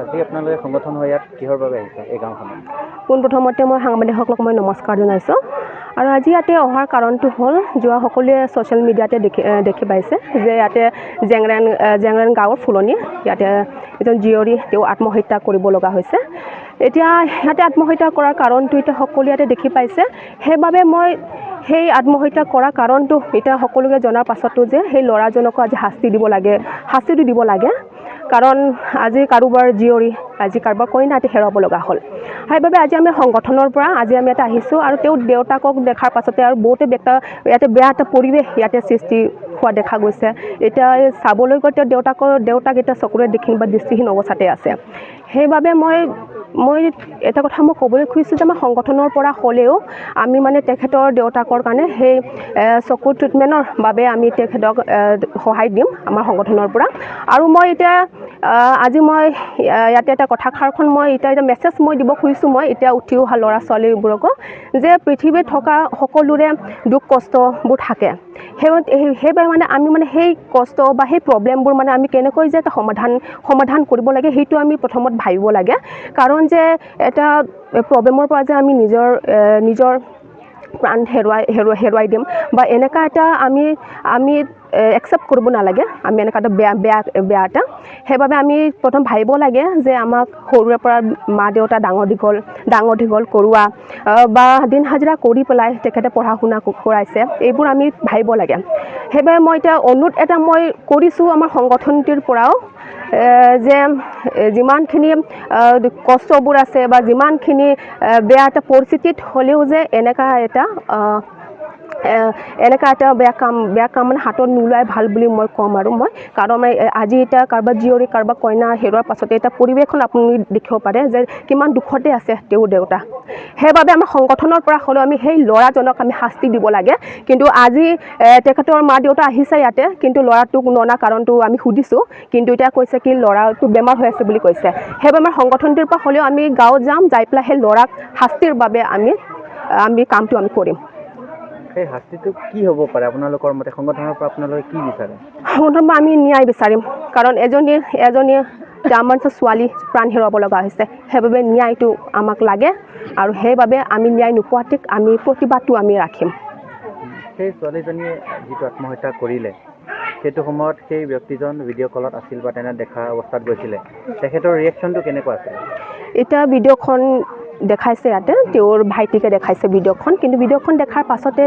আজি আপোনালোকে সংগঠন হৈ ইয়াত কিহৰ বাবে আহিছে এই গাঁওখনত? পোনপ্ৰথমতে মই সাংবাদিকসকলক মই নমস্কাৰ জনাইছোঁ। আৰু আজি ইয়াতে অহাৰ কাৰণটো হ'ল, যোৱা সকলোৱে ছ'চিয়েল মিডিয়াতে দেখি পাইছে যে ইয়াতে জেংৰেন গাঁৱৰ ফুলনি ইয়াতে এজন জীয়ৰী তেওঁ আত্মহত্যা কৰিব লগা হৈছে। এতিয়া ইয়াতে আত্মহত্যা কৰাৰ কাৰণটো এতিয়া সকলোৱে ইয়াতে দেখি পাইছে। সেইবাবে মই সেই আত্মহত্যা কৰাৰ কাৰণটো এতিয়া সকলোকে জনাৰ পাছতো যে সেই ল'ৰাজনকো আজি শাস্তি দিব লাগে, শাস্তিটো দিব লাগে। কাৰণ আজি কাৰোবাৰ জীয়ৰী, আজি কাৰোবাৰ কইনা এতিয়া হেৰুৱাব লগা হ'ল। সেইবাবে আজি আমি সংগঠনৰ পৰা আজি আমি ইয়াতে আহিছোঁ। আৰু তেওঁ দেউতাকক দেখাৰ পাছতে আৰু বহুতে ইয়াতে বেয়া এটা পৰিৱেশ ইয়াতে সৃষ্টি হোৱা দেখা গৈছে। এতিয়া চাবলৈ গৈ তেওঁ দেউতাক এতিয়া চকুৰে দেখিম বা দৃষ্টিহীন অৱস্থাতে আছে। সেইবাবে মই মই এটা কথা মই ক'বলৈ খুজিছোঁ যে আমাৰ সংগঠনৰ পৰা হ'লেও আমি মানে তেখেতৰ দেউতাকৰ কাৰণে সেই চকুৰ ট্ৰিটমেণ্টৰ বাবে আমি তেখেতক সহায় দিম আমাৰ সংগঠনৰ পৰা। আৰু মই এতিয়া আজি মই ইয়াতে এটা কথাষাৰখন মই এতিয়া এটা মেছেজ মই দিব খুজিছোঁ, মই এতিয়া উঠি অহা ল'ৰা ছোৱালীবোৰকো যে পৃথিৱীত থকা সকলোৰে দুখ কষ্টবোৰ থাকে। সেইবাবে মানে আমি মানে সেই কষ্ট বা সেই প্ৰব্লেমবোৰ মানে আমি কেনেকৈ যে এটা সমাধান কৰিব লাগে, সেইটো আমি প্ৰথমত ভাবিব লাগে। কাৰণ যে এটা প্ৰব্লেমৰ পৰা যে আমি নিজৰ প্ৰাণ হেৰুৱাই দিম বা এনেকুৱা এটা আমি আমি একচেপ্ট কৰিব নালাগে। আমি এনেকুৱা এটা বেয়া বেয়া বেয়া এটা, সেইবাবে আমি প্ৰথম ভাবিব লাগে যে আমাক সৰুৰে পৰা মা দেউতা ডাঙৰ দীঘল কৰোৱা বা দিন হাজিৰা কৰি পেলাই তেখেতে পঢ়া শুনা কৰাইছে, এইবোৰ আমি ভাবিব লাগে। সেইবাবে মই এতিয়া অনুৰোধ এটা মই কৰিছোঁ আমাৰ সংগঠনটিৰ পৰাও যে যিমানখিনি কষ্টবোৰ আছে বা যিমানখিনি বেয়া এটা পৰিস্থিতিত হ'লেও যে এনেকুৱা এটা বেয়া কাম মানে হাতত নোলোৱাই ভাল বুলি মই ক'ম। আৰু মই কাৰণ মই আজি এতিয়া কাৰোবাৰ জীয়ৰী, কাৰোবাৰ কইনা হেৰুৱাৰ পাছতে এতিয়া পৰিৱেশখন আপুনি দেখিব পাৰে যে কিমান দুখতে আছে তেওঁৰ দেউতা। সেইবাবে আমাৰ সংগঠনৰ পৰা হ'লেও আমি সেই ল'ৰাজনক আমি শাস্তি দিব লাগে। কিন্তু আজি তেখেতৰ মা দেউতা আহিছে ইয়াতে, কিন্তু ল'ৰাটোক ননা কাৰণটো আমি সুধিছোঁ, কিন্তু এতিয়া কৈছে কি ল'ৰাটো বেমাৰ হৈ আছে বুলি কৈছে। সেইবাবে আমাৰ সংগঠনটোৰ পৰা হ'লেও আমি গাঁৱত যাম, যাই পেলাই সেই ল'ৰাক শাস্তিৰ বাবে আমি আমি কামটো আমি কৰিম। সেই শাস্তিটো কি হ'ব পাৰে আপোনালোকৰ মতে? সংগঠনৰ পৰা আপোনালোকে কি বিচাৰে? সংগঠনৰ পৰা আমি ন্যায় বিচাৰিম। কাৰণ এজনী আমাৰ ছোৱালী প্ৰাণ হেৰুৱাব লগা হৈছে। সেইবাবে ন্যায়টো আমাক লাগে আৰু সেইবাবে আমি ন্যায় নোপোৱালৈকে আমি প্ৰতিবাদটো আমি ৰাখিম। সেই ছোৱালীজনীয়ে যিটো আত্মহত্যা কৰিলে, সেইটো সময়ত সেই ব্যক্তিজন ভিডিঅ' কলত আছিল বা তেনে দেখা অৱস্থাত গৈছিলে, তেখেতৰ ৰিয়েকশ্যনটো কেনেকুৱা আছিল? এতিয়া ভিডিঅ'খন দেখাইছে ইয়াতে, তেওঁৰ ভাইটিকে দেখাইছে ভিডিঅ'খন। কিন্তু ভিডিঅ'খন দেখাৰ পাছতে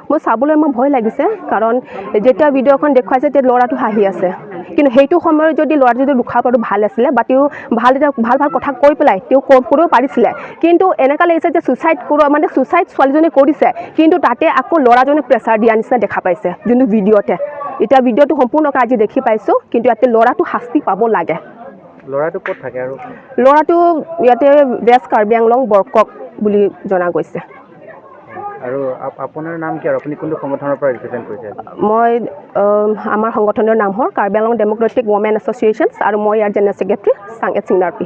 মই চাবলৈ মই ভয় লাগিছে। কাৰণ যেতিয়া ভিডিঅ'খন দেখুৱাইছে, তেতিয়া ল'ৰাটো হাঁহি আছে। কিন্তু সেইটো সময়ত যদি ল'ৰাটো যদি দুখাব আৰু ভাল আছিলে বা তেওঁ ভাল এটা ভাল ভাল কথা কৈ পেলাই তেওঁ কৰিব পাৰিছিলে। কিন্তু এনেকুৱা লাগিছে যে ছুইচাইড কৰোৱা মানে ছুইচাইড ছোৱালীজনী কৰিছে, কিন্তু তাতে আকৌ ল'ৰাজনে প্ৰেছাৰ দিয়া নিচিনা দেখা পাইছে যোনটো ভিডিঅ'তে। এতিয়া ভিডিঅ'টো সম্পূৰ্ণকৈ আজি দেখি পাইছোঁ, কিন্তু ইয়াতে ল'ৰাটো শাস্তি পাব লাগে। ল'ৰাটো ক'ত থাকে আৰু? ল'ৰাটো ইয়াতে ৱেষ্ট কাৰ্বি আংলং বৰকক বুলি জনা গৈছে। আৰু আপোনাৰ নাম কি আৰু আপুনি কোনটো সংগঠনৰ পৰা ৰিপ্ৰেজেণ্ট কৰিছে? মই আমাৰ সংগঠনৰ নাম হ'ল Karbi Anglong democratic women associations আৰু মই ইয়াৰ জেনেৰেল ছেক্ৰেটাৰী চাংগেট সিংনাৰপি।